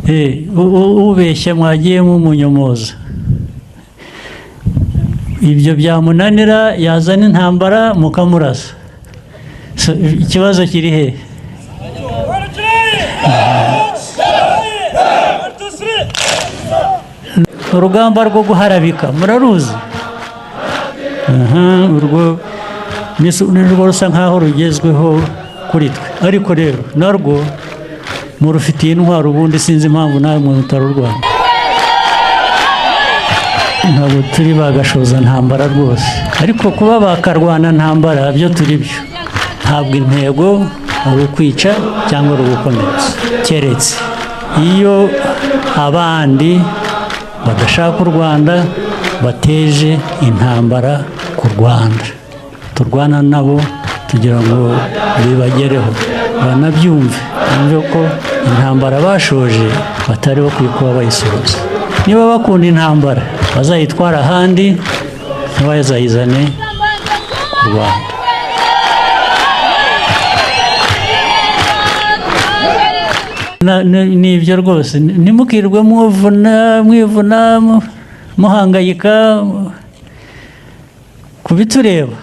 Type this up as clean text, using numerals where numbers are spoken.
Ubeshya mwagiye mumunyomoza, ibyo byamunanira yazana intambara mukamurasa. So, ikibazo kiri he? Urugamba rwo guharabika muraruzi? Aha, urwo ni rwo rusa nkaho rugezweho kuri twe, ariko rero narwo murufitiye intwaro. Ubundi sinzi impamvu nawe mutarurwana. Ntabwo turi bagashoza ntambara rwose, ariko kuba bakarwana ntambara byo turi byo. Ntabwo intego ari ukwica cyangwa ari ugukomeretsa, keretse iyo abandi badashaka u Rwanda bateje intambara ku Rwanda, turwana nabo kugira ngo bibagereho, banabyumve, bumve ko intambara bashoje batari bakwiye kuba bayisohoza. Niba bakunda intambara, bazayitwara ahandi, ntibazayizane ku Rwanda. Ni ibyo rwose, ntimukirwe muvuna mwivuna muhangayika ku bitureba.